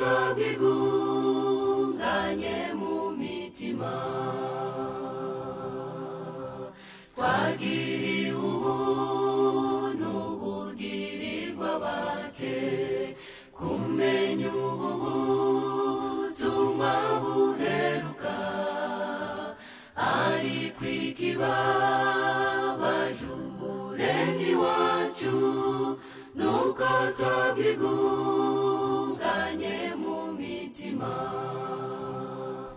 Twabwigunganye mu mitima, twagiriwe ubuntu bugirirwa bake, kumenya ubu butumwa buheruka, ariko ikibabaje Umuremyi wacu, nuko twabwigunganye mu mitima.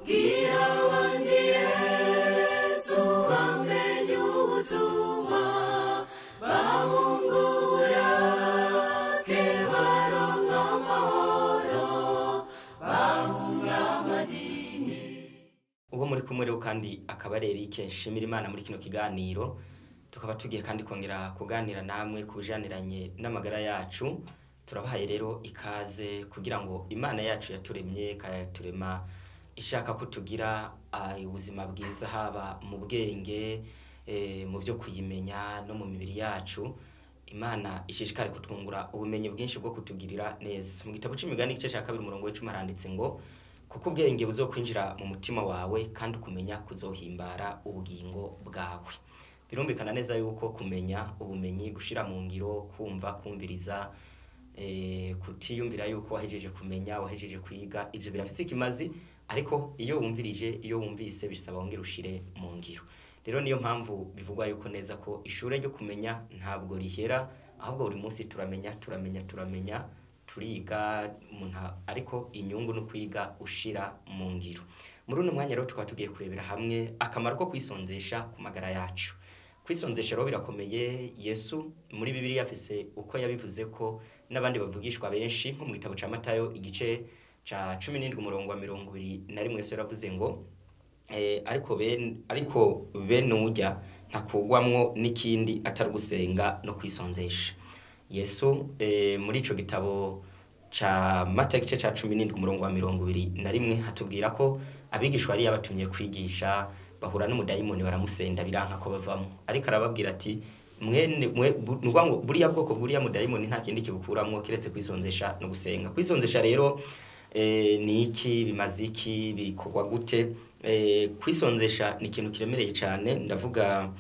Bwira abandi Yesu bamenye ubutumwa, bahunga uburake baronka amahoro, bahunga amadini. Uwo muri kumwe rero kandi akaba ari Eric Nshimirimana muri kino kiganiro, tukaba tugiye kandi kongera kuganira namwe ku bijaniranye n'amagara yacu. Turabahaye rero ikaze kugira ngo Imana yacu yaturemye ikaturema ishaka ko tugira ubuzima bwiza, haba mu bwenge, mu byo kuyimenya no mu mibiri yacu. Imana ishishikare kutwungura ubumenyi bwinshi bwo kutugirira neza. Mu gitabo c'Imigani igice ca 2 umurongo w'icumi haranditse ngo: kuko ubwenge buzokwinjira mu mutima wawe, kandi ukumenya kuzohimbara ubugingo bwawe. Birumvikana neza yuko kumenya, ubumenyi, gushira mu ngiro, kumva, kumviriza, kutiyumvira yuko wahejeje kumenya, wahejeje kwiga, ivyo birafise ikimazi, ariko iyo wumvirije, iyo wumvise, bisaba wongere ushire mu ngiro. Rero niyo mpamvu bivugwa yuko neza ko ishure ryo kumenya ntabwo rihera, ahubwo buri munsi turamenya, turamenya, turamenya, turiga umuntu, ariko inyungu no kwiga ushira mu ngiro. Muri uno mwanya rero tukaba tugiye kurebera hamwe akamaro ko kwisonzesha ku magara yacu. Kwisonzesha rero birakomeye. Yesu muri Bibiliya afise uko yabivuze ko n'abandi bavugishwa benshi, nko mu gitabo ca Matayo igice ca 17 umurongo wa 21, Yesu yaravuze ngo ariko bene urya ntakugwamwo n'ikindi atari gusenga no kwisonzesha. Yesu muri ico gitabo ca Matayo igice ca 17 umurongo wa 21 hatubwira ko abigishwa yari yabatumye kwigisha, bahura n'umudayimoni baramusenda biranka ko bavamo, ariko arababwira ati mwene nuvuga ngo buriya bwoko buriya mudayimoni nta kindi kibukuramwo kiretse kwisonzesha no gusenga. Kwisonzesha rero ni iki, bimaze iki, bikorwa gute? Kwisonzesha ni ikintu kiremereye cyane. Ndavuga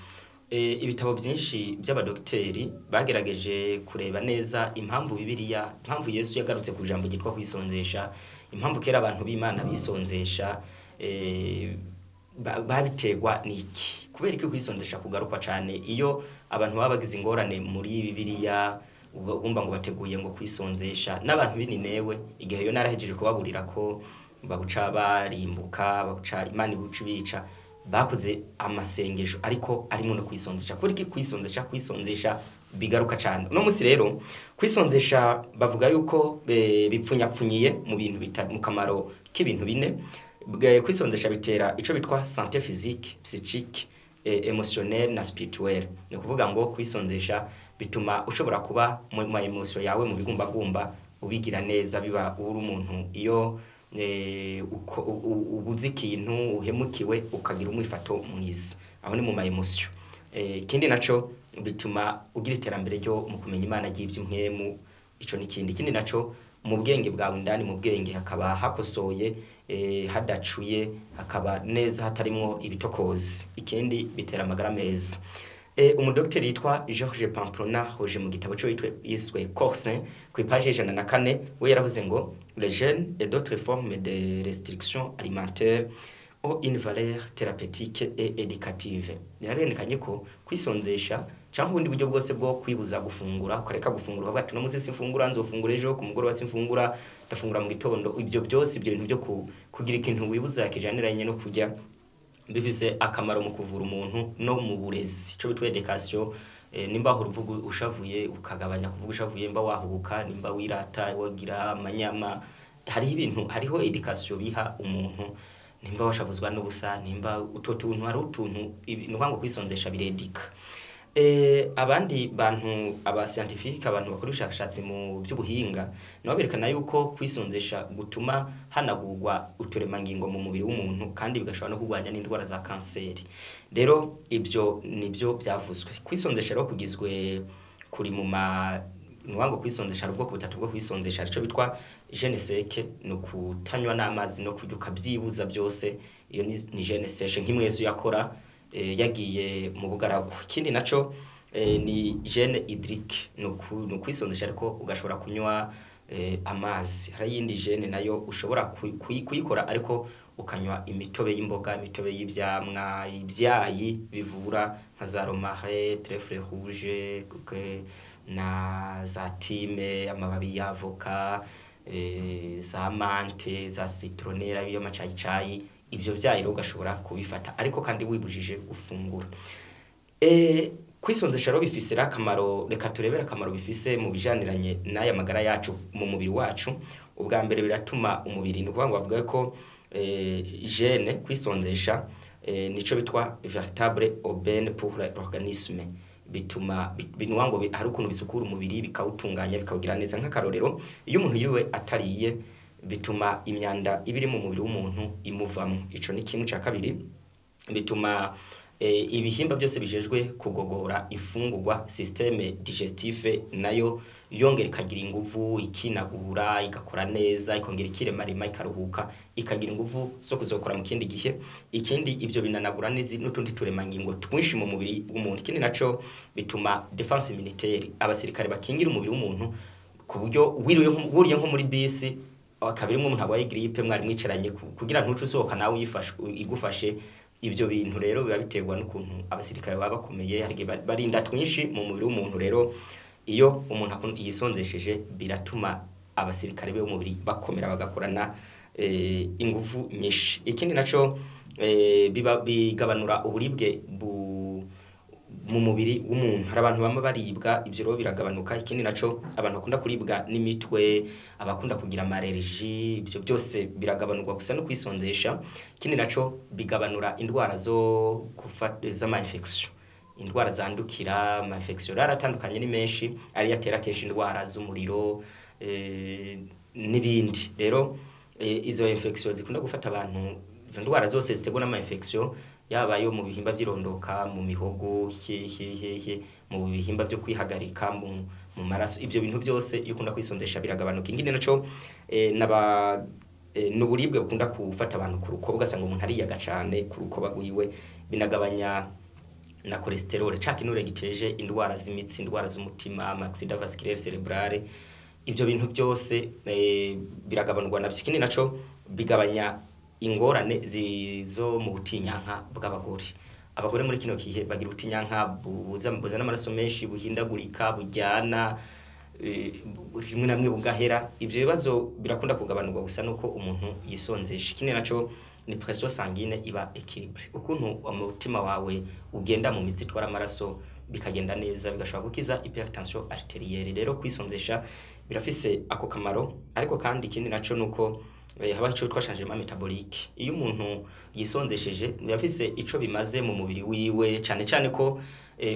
ibitabo byinshi by'abadokiteri bagerageje kureba neza impamvu Bibiliya, impamvu Yesu yagarutse ku ijambo ryitwa kwisonzesha, impamvu kera abantu b'Imana bisonzesha, babiterwa niki, kubera iki kwisonzesha kugarukwa cyane iyo abantu baba bagize ingorane muri Bibiliya, bumva ngo bateguye ngo kwisonzesha. N'abantu b'Ininewe igihe yo narahejeje kubaburira ko babuca barimbuka, babuca Imana ibuca ibica, bakoze amasengesho ariko arimo no kwisonzesha. Kubera iki kwisonzesha bigaruka cyane uno munsi? Rero kwisonzesha bavuga yuko bipfunyapfunyiye mu bintu mu kamaro k'ibintu bine. Kwisonzesha bitera ico bitwa santé physique, psychique, émotionnelle na spirituelle. Ni ukuvuga ngo kwisonzesha bituma ushobora kuba mu ma émotion yawe, mu bigumbagumba, ubigira neza, biba uri umuntu iyo ubuze ikintu, uhemukiwe, ukagira umwifato mwiza. Aho ni mu ma émotion. Ikindi naco bituma ugira iterambere ryo mu kumenya Imana ry'ivy'impwemu, ico ni ikindi. Ikindi naco, mu bwenge bwawe indani, mu bwenge hakaba hakosoye, hadacuye, hakaba neza, hatarimwo ibitokozi. Ikindi bitera amagara meza. Umudokiteri yitwa Georges Pamplona Roger mu gitabo cyo yiswe Corps Sain, ku ipaji 104, we yaravuze ngo: le jeûne et d'autres formes de restrictions alimentaires ont une valeur thérapeutique et éducative. Yarerekanye ko kwisonzesha cyangwa ubundi buryo bwose bwo kwibuza gufungura, ukareka gufungura, ukavuga ati: "Uno munsi simfungura, nzofungura ejo ku mugoroba, simfungura, ndafungura mu gitondo", ibyo byose, ibyo bintu byo kugira ikintu wibuza kijaniranye no kurya, bifise akamaro mu kuvura umuntu no mu burezi, ico bitwa éducation. Nimba wahora uvuga ushavuye, ukagabanya kuvuga ushavuye, nimba wahubuka, nimba wirata, wagira amanyama, hariho ibintu, hariho éducation biha umuntu, nimba washavuzwa n'ubusa, nimba utwo tuntu, hari utuntu ni ukuvuga ngo kwisonzesha biredika. Abandi bantu, aba scientifique, abantu bakora ubushakashatsi mu by'ubuhinga, nabo berekana yuko kwisonzesha gutuma hanagurwa uturemangingo mu mubiri w'umuntu, kandi bigashobora no kurwanya n'indwara za kanseri. Rero ibyo nibyo byavuzwe. Kwisonzesha rero kugizwe kuri mu ma Nuwango kwisonzesha hari ubwoko butatu bwo kwisonzesha, arico bitwa jeûne sec, ni ukutanywa n'amazi no kurya ukavyibuza byose. Iyo ni jeûne sèche nk'imwe Yesu yakora yagiye mu bugaragwa. Ikindi naco ni jeûne hydrique, ni ukwisonzesha ariko ugashobora kunywa amazi. Hari iyindi jeûne nayo ushobora kuyikora ariko ukanywa imitobe y'imboga, imitobe y'ivyamwa, ivyayi bivura nka za romarin, trèfle rouge, na za thym, amababi y'avoka, za menthe, za citronnelle, y'amacayicayi. Ivyo vyayi rero ugashobora kubifata ariko kandi wibujije gufungura. Kwisonzesha rero bifise rero akamaro. Reka turebere akamaro bifise mu bijaniranye n'aya magara yacu mu mubiri wacu. Ubwa mbere, biratuma umubiri, ni ukuvuga ngo bavuga ko jeûne, kwisonzesha, nico bitwa véritable aubaine pour l'organisme. Bituma binuwa ngo hari ukuntu bisukura umubiri, bikawutunganya, bikawugira neza. Nk'akarorero, iyo umuntu yiriwe atariye, bituma imyanda iba iri mu mubiri w'umuntu imuvamwo. Ico ni kimwe. Ca kabiri, bituma ibihimba byose bijejwe kugogora ifungurwa, système digestif, nayo yongera ikagira inguvu, ikinagura, igakora neza, ikongera ikiremarema, ikaruhuka, ikagira inguvu zo kuzokora mu kindi gihe. Ikindi, ibyo binanagura n'utundi turemangingo twinshi mu mubiri w'umuntu. Ikindi naco, bituma défense immunitaire, abasirikare bakingira umubiri w'umuntu, ku buryo wiriwe wuriye nko muri bisi akaba irimwo umuntu arwaye grippe, mwari mwicaranye, kugira ntuce usohoka nawe uyifashe igufashe. Ibyo bintu rero biba biterwa n'ukuntu abasirikare baba bakomeye. Hari igihe barinda twinshi mu mubiri w'umuntu. Rero iyo umuntu yisonzesheje, biratuma abasirikare be b'umubiri bakomera, bagakorana inguvu nyinshi. Ikindi naco, biba bigabanura uburibwe mu mubiri w'umuntu. Hari abantu bama baribwa, ivyo rero biragabanuka. Ikindi naco, abantu bakunda kuribwa n'imitwe, abakunda kugira ama allergie, ivyo byose biragabanurwa gusa no kwisonzesha. Ikindi naco, bigabanura indwara zo gufata z'ama infection, indwara zandukira. Ama infection rero aratandukanye, ni menshi, ariyo atera kenshi indwara z'umuriro n'ibindi. Rero izo infection zikunda gufata abantu, izo ndwara zose ziterwa n'ama infection, yaba ayo mu bihimba by'irondoka, mu mihogo, he he he he, mu bihimba byo kwihagarika, mu maraso, ibyo bintu byose iyo ukunda kwisonzesha biragabanuka. Ikindi naco, naba n'uburibwe bukunda gufata abantu ku rukoba, ugasanga umuntu ariyaga cane ku rukoba rwiwe. Binagabanya na cholestérol, ca kinure giteje indwara z'imitsi, indwara z'umutima, ama accident vasculaire cérébrale. Ibyo bintu byose biragabanurwa navyo. Ikindi naco, bigabanya ingorane zo mu butinyanka bw'abagore. Abagore muri kino gihe bagira ubutinyanka buzana amaraso menshi, buhindagurika, bujyana, rimwe na rimwe bugahera. Ibyo bibazo birakunda kugabanurwa gusa nuko umuntu yisonzesha. Ikindi naco ni pression sanguine iba équilibrée, ukuntu umutima wawe ugenda mu mitsi itwara amaraso bikagenda neza, bigashobora gukiza hypertension artérielle. Rero kwisonzesha birafise ako kamaro. Ariko kandi ikindi naco nuko haba ico twitwa changement métabolique. Iyo umuntu yisonzesheje, birafise ico bimaze mu mubiri wiwe, cane cane ko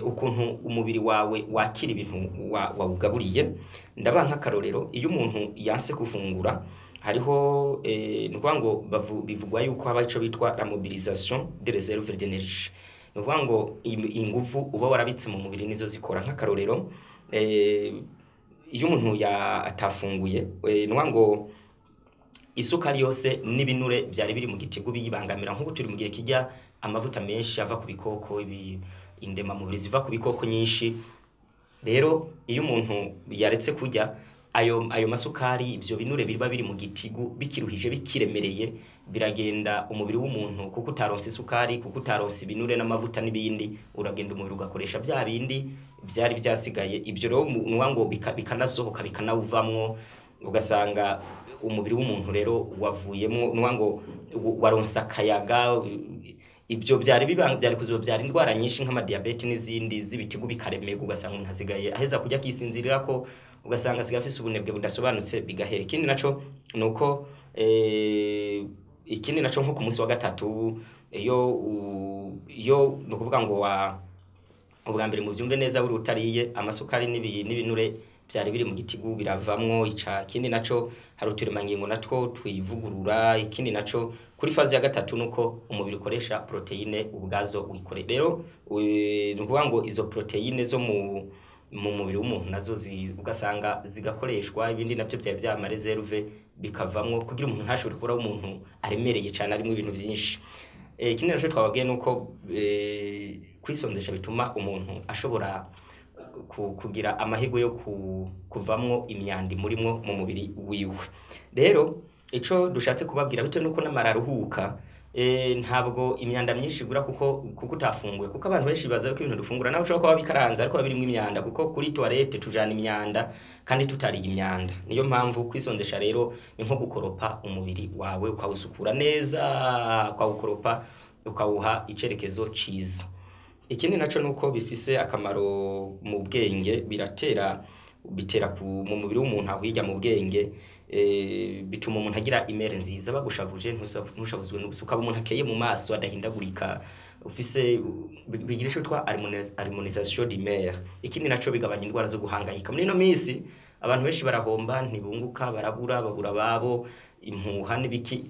ukuntu umubiri wawe wakira ibintu wawugaburiye. Ndabaha nk'akarorero: iyo umuntu yanse gufungura, hariho ni ukuvuga ngo bivugwa yuko haba ico bitwa la mobilisation des réserves d'énergie. Ni ukuvuga ngo inguvu uba warabitse mu mubiri nizo zikora. Nk'akarorero, iyo umuntu atafunguye, ni ukuvuga ngo isukari yose n'ibinure byari biri mu gitigu biyibangamira. Nk'ubu turi mu gihe kijya amavuta menshi ava ku bikoko, indemamubiri ziva ku bikoko nyinshi. Rero iyo umuntu yaretse kurya, ayo masukari, ibyo binure biba biri mu gitigu bikiruhije, bikiremereye, biragenda umubiri w'umuntu, kuko utaronse isukari, kuko utaronse ibinure n'amavuta n'ibindi, uragenda umubiri ugakoresha bya bindi byari byasigaye. Ibyo rero nuwa ngo bikanasohoka, bikanawuvamwo, ugasanga umubiri w'umuntu rero wavuyemwo, nuwa ngo waronse akayaga. Ibyo byari byari kuzobyara indwara nyinshi nk'amadiyabete n'izindi z'ibitigu, bikaremerwa, ugasanga umuntu asigaye aheza kurya akisinzirira ko, ugasanga asigaye afise ubunebwe budasobanutse, bigahera. Ikindi naco nuko ikindi naco, nko ku munsi wa gatatu, iyo ni ukuvuga ngo wa ubwa mbere, muvyumve neza, buri utariye, amasukari n'ibinure byari biri mu gitigu biravamwo. Ica ikindi naco, hari uturemangingo natwo twivugurura. Ikindi naco, kuri phase ya gatatu, nuko umubiri ukoresha protéine ubwazo wikore. Rero ni ukuvuga ngo izo protéine zo mu mu mubiri w'umuntu nazo ugasanga zigakoreshwa, ibindi navyo byari bya réserve bikavamwo kugira umuntu ntashobore kubura umuntu aremereye cyane arimo ibintu byinshi. Ikindi naco twababwiye nuko kwisonzesha bituma umuntu ashobora kugira amahirwe yo kuvamwo imyanda murimwo mu mubiri wiwe. Rero ico dushatse kubabwira, bitewe nuko n'amara aruhuka, ntabwo imyanda myinshi igura kuko utafunguye, kuko abantu benshi baza ko ibintu dufungura nawe ushobora kuba bikaranze ariko birimwo imyanda, kuko kuri toilette tujana imyanda kandi tutariye imyanda. Niyo mpamvu kwisonzesha rero ni nko gukoropa umubiri wawe, ukawusukura neza, ukawukoropa, ukawuha icerekezo ciza. Ikindi naco nuko bifise akamaro mu bwenge, biratera bitera mu mubiri w'umuntu aho hirya mu bwenge, bituma umuntu agira humeur nziza, bagushavuje ntushavuzwe n'ubusa, ukaba umuntu akeye mu maso, adahindagurika, ufise bigira ico twitwa harmonisation d'humeur. Ikindi naco, bigabanya indwara zo guhangayika. Muri ino minsi abantu benshi barahomba, ntibunguka, barabura, babura ababo, impuha n'ibiki.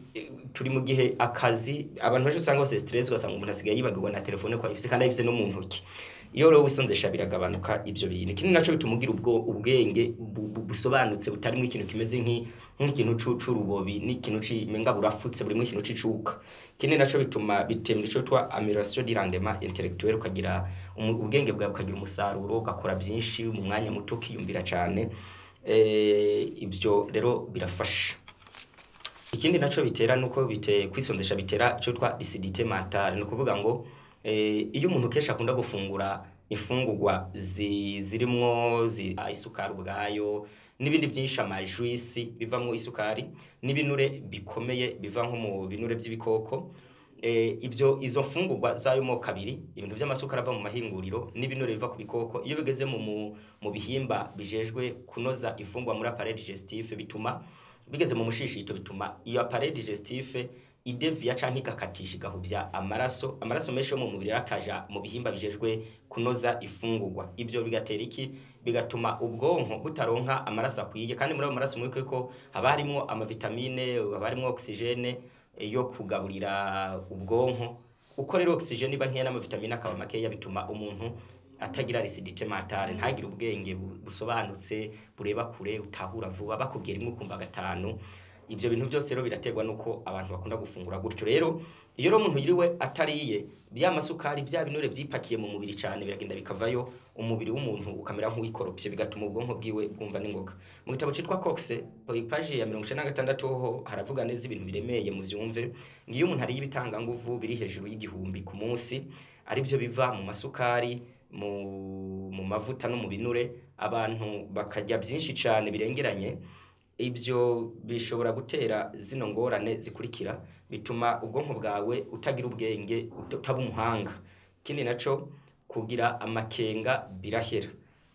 Turi mu gihe akazi, abantu benshi usanga bose stress, ugasanga umuntu asigaye yibagirwa na telefone ko ayifise kandi ayifise no mu ntoki. Iyo rero wisonzesha biragabanuka ivyo bintu. Ikindi naco, bituma ugira ubwo ubwenge busobanutse, butarimwo ikintu kimeze nk'ikintu c'urubobi n'ikintu cimenga burafutse, burimo ikintu c'icuka. Ikindi naco, bituma bitemera ico twitwa amélioration du rendement intellectuel, ukagira ubwenge bwawe bukagira umusaruro, ugakora byinshi mu mwanya muto, ukiyumvira cane. Ibyo rero birafasha. Ikindi naco bitera nuko kwisonzesha bitera ico twitwa lucidité mentale. Ni ukuvuga ngo iyo umuntu kenshi akunda gufungura imfungurwa zirimwo isukari ubwayo n'ibindi byinshi, amajuisi bivamwo isukari n'ibinure bikomeye biva nko mu binure by'ibikoko, ibyo izo mfungurwa z'ayo moko abiri, ibintu by'amasukari ava mu mahinguriro n'ibinure biva ku bikoko, iyo bigeze mu bihimba bijejwe kunoza imfungurwa muri appareil digestif, bituma bigeze mu mushishito, bituma iyo appareil digestif idevia canke igakatisha, igahuvya amaraso. Amaraso menshi yo mu mubiri akaja mu bihimba bijejwe kunoza ifungurwa. Ibyo bigatera iki? Bigatuma ubwonko butaronka amaraso akwiye, kandi muri ayo maraso mwibuke ko haba harimwo amavitamine, haba harimwo oxygène yo kugaburira ubwonko. Uko rero oxygène iba nkeya n'amavitamine akaba makeya, bituma umuntu atagira lucidité mentale, ntagire ubwenge busobanutse, bureba kure, utahura vuba, bakubwira rimwe ukumva gatanu. Ibyo bintu byose rero biraterwa nuko abantu bakunda gufungura gutyo. Rero iyo rero umuntu yiriwe atariye, bya masukari, bya binure byipakiye mu mubiri cyane biragenda bikavayo, umubiri w'umuntu ukamera nk'uwikoropye, bigatuma ubwonko bwiwe bwumva n'ingoga. Mu gitabo citwa Cox, page ya 96, ho haravuga neza ibintu biremeye, mu vyumve. Ngiyo umuntu ariye ibitanganguvu biri hejuru y'1000 ku munsi, aribyo biva mu masukari, mu mavuta no mu binure, abantu bakarya byinshi cyane birengeranye, ibyo bishobora gutera zino ngorane zikurikira: bituma ubwonko bwawe utagira ubwenge, utaba umuhanga. Ikindi naco, kugira amakenga birahera,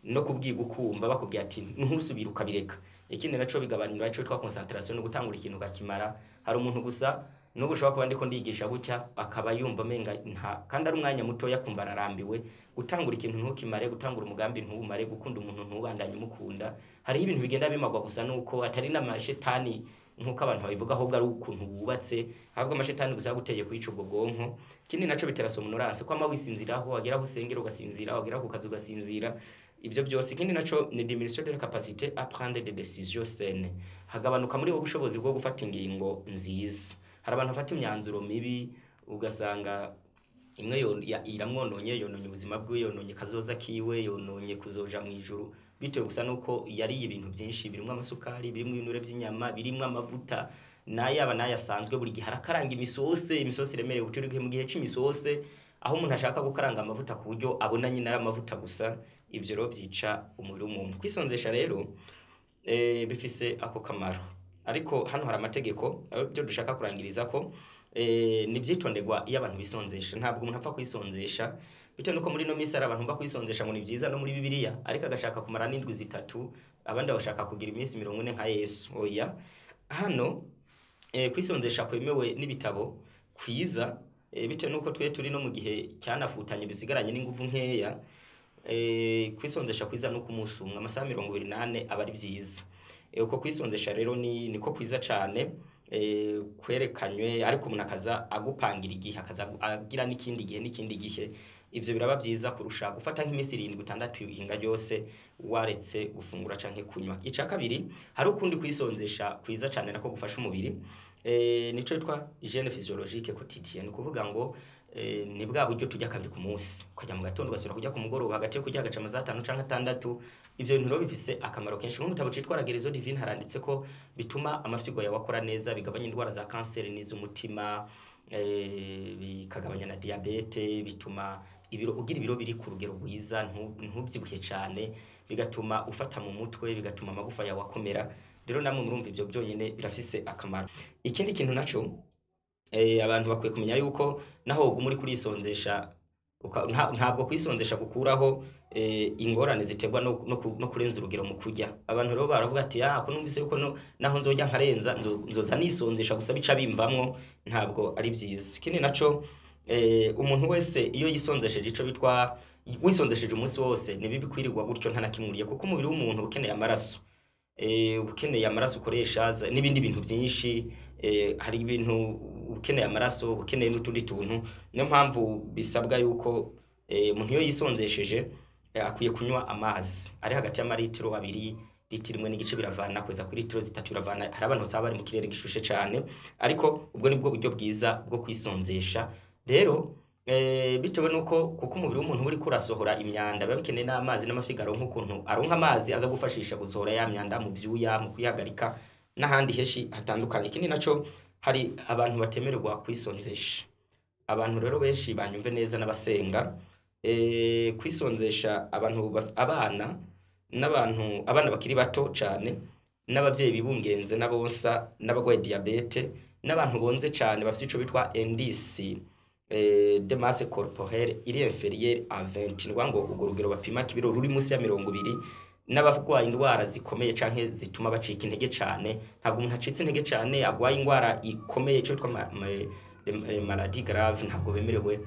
no kubwiga ukumva bakubwira ati ntusubire, ukabireka. Ikindi naco, bigabanura ico twitwa concentration, no gutangura ikintu ukakimara. Hari umuntu gusa n'ubu ushobora kuba ndiko ndigisha gutya akaba yumva amenga nta, kandi ari umwanya mutoya, akumva ararambiwe. Gutangura ikintu ntukimare, gutangura umugambi ntuwumare, gukunda umuntu ntubandanye umukunda, hariho ibintu bigenda bimagwa gusa nuko atari n'amashetani nk'uko abantu babivuga, ahubwo ari ukuntu wubatse, ahubwo amashetani gusa yaguteye kwica ubwo bwonko. Ikindi naco, bitera somnolence, ko ama wisinziraho, wagera aho usengera ugasinzira, wagera ku kazi ugasinzira, ibyo byose. Ikindi naco ni diminution de la capacité à prendre des décisions saines, hagabanuka muri wowe ubushobozi bwo gufata ingingo nziza. Hari abantu bafata imyanzuro mibi, ugasanga imwe iramwononye, yononye ubuzima bwiwe, yononye kazoza kiwe, yononye kuzoja mu ijuru, bitewe gusa nuko yariye ibintu byinshi birimwo amasukari, birimwo ibinure by'inyama, birimwo amavuta n'ayaba n'ayasanzwe. Buri gihe arakaranga imisose, imisose iremereye. Turi mu gihe c'imisosi aho umuntu ashaka gukaranga amavuta ku buryo abona nyine ari amavuta gusa. Ibyo rero byica umubiri w'umuntu. Kwisonzesha rero bifise ako kamaro, ariko hano hari amategeko byo dushaka kurangiriza ko ni byitonderwa iyo abantu bisonzesha. Ntabwo umuntu apfa kwisonzesha, bitewe nuko muri ino minsi hari abantu bumva kwisonzesha ngo ni byiza no muri Bibiliya, ariko agashaka kumara n'indwi 3, abandi bagashaka kugira iminsi 40 nka Yesu. Oya, hano kwisonzesha kwemewe n'ibitabo kwiza, bitewe nuko twe turi no mu gihe cyanafutanye, bisigaranye n'inguvu nkeya, kwisonzesha kwiza no kumunsi umwe, amasaha 24 aba ari byiza. Uko kwisonzesha rero ni niko kwiza cane kwerekanywe, ariko umuntu akaza agupangira igihe, akaza agira n'ikindi gihe n'ikindi gihe. Ivyo biraba byiza kurusha gufata nk'iminsi 7 6 inga yose waretse gufungura canke kunywa. Ica kabiri, hari ukundi kwisonzesha kwiza cane nako gufasha umubiri, nico yitwa hygiène physiologique quotidienne. Kuvuga ngo ni bwa buryo tujya kabiri ku munsi, ukajya mu gatondo ugasubira kujya ku mugoroba, hagati yo kurya agaca amasaha 5 canke 6. Ivyo bintu rero bifise akamaro kenshi. Nko mu gitabo citwa La Guérison Divine haranditse ko bituma amafyigo yawe akora neza, bigabanya indwara za kanseri n'iz'umutima, bikagabanya na diabete, bituma ibiro ugira ibiro biri ku rugero rwiza, ntubyibuhe cane, bigatuma ufata mu mutwe, bigatuma amagufa yawe akomera. Rero namwe murumva ivyo byonyene birafise akamaro. Ikindi kintu naco, abantu bakwiye kumenya yuko naho uguma uri kurisonzesha, ntabwo kwisonzesha gukuraho ingorane ziterwa no kurenza urugero mu kurya. Abantu rero baravuga ati ko numvise yuko naho nzojya nkarenza nzoza nisonzesha gusa bica bimvamwo, ntabwo ari byiza. Ikindi naco, umuntu wese iyo yisonzesheje ico bitwa wisonzesheje umunsi wose, ni bibi kwirirwa gutyo nta nakimuriye, kuko umubiri w'umuntu ukeneye amaraso, ukeneye amaraso ukoresha n'ibindi bintu byinshi. Hari ibintu ukeneye amaraso, ukeneye n'utundi tuntu. Niyo mpamvu bisabwa yuko umuntu iyo yisonzesheje akwiye kunywa amazi ari hagati y'amaritiro 2, litiro 1.5 biravana kugeza kuri litiro 3 biravana. Hari abantu usanga bari mu kirere gishushe cane, ariko ubwo nibwo buryo bwiza bwo kwisonzesha. Rero bitewe nuko kuko umubiri w'umuntu uri kurasohora imyanda, biba bikeneye n'amazi n'amafyigo aronka ukuntu aronka amazi aza gufashisha gusohora ya myanda mu byuya, mu kwihagarika n'ahandi henshi hatandukanye. Ikindi naco, hari abantu batemererwa kwisonzesha. Abantu rero benshi banyumve neza n'abasenga, kwisonzesha abantu abana n'abantu, abana bakiri bato cane, n'abavyeyi bibungenze, n'abonsa, n'abagwaye diabete, n'abantu bonze cane bafite ico bitwa indice de masse corporelle iri inférieure à 20, ni ngo urwo rugero bapima kibiro ruri munsi ya 20, n'abagwaye indwara zikomeye canke zituma bacika intege cane. Ntabwo umuntu acitse intege cane agwaye indwara ikomeye ico bitwa maladie grave, ntabwo bemerewe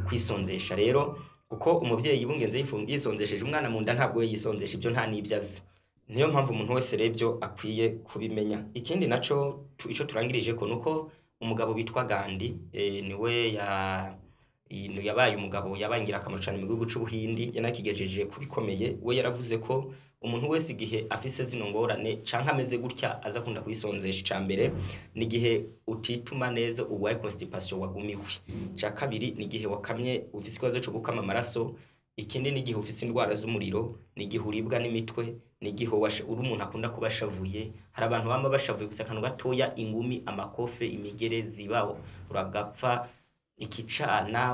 kwisonzesha. Rero kuko umuvyeyi yibungenze yisonzesheje umwana mu nda, ntabwo yisonzesha, ibyo nta n'ibyo azi. Niyo mpamvu umuntu wese rero ibyo akwiye kubimenya. Ikindi naco ico turangirije ko nuko umugabo bitwa Gandhi, niwe yabaye umugabo yabaye ingirakamaro cane mu gihugu c'Ubuhindi, yanakigejeje kubikomeye. We yaravuze ko umuntu wese igihe afise zino ngorane canke ameze gutya aza akunda kwisonzesha. Ica mbere ni igihe utituma neza, urwaye constipation wagumiwe. Ica kabiri ni igihe wakamye, ufise ikibazo co gukama amaraso. Ikindi ni igihe ufise indwara z'umuriro, ni igihe uribwa n'imitwe, ni igihe uri umuntu akunda kuba ashavuye. Hari abantu bama bashavuye gusa akantu gatoya, ingumi, amakofe, imigere zibaho, uragapfa ikicana,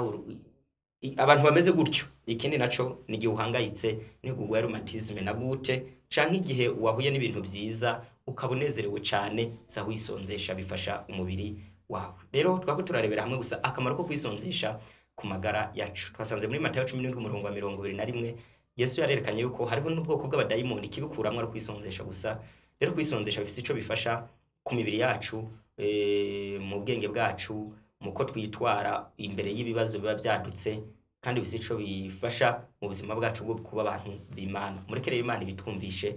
abantu bameze gutyo. Ikindi naco ni igihe uhangayitse, ni urwaye rhumatisme na gute, canke igihe wahuye n'ibintu vyiza ukaba unezerewe cane, za wisonzesha, bifasha umubiri wawe. Rero twako turarebera hamwe gusa akamaro ko kwisonzesha ku magara yacu. Twasanze muri Matayo 17 umurongo wa 21, Yesu yarerekanye yuko hariho n'ubwoko bw'abadayimoni kibikuramwo ari kwisonzesha gusa. Rero kwisonzesha bifise ico bifasha ku mibiri yacu, mu bwenge bwacu, mu ko twitwara imbere y'ibibazo biba byadutse, kandi bifise ico bifasha mu buzima bwacu bwo kuba abantu b'Imana. Mureke rero Imana ibitwumvishe,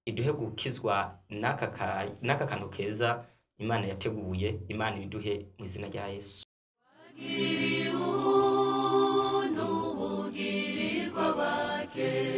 iduhe gukizwa n'aka kantu keza Imana yateguye. Imana ibiduhe mu izina rya Yesu. Ubuntu bugirirwa bake.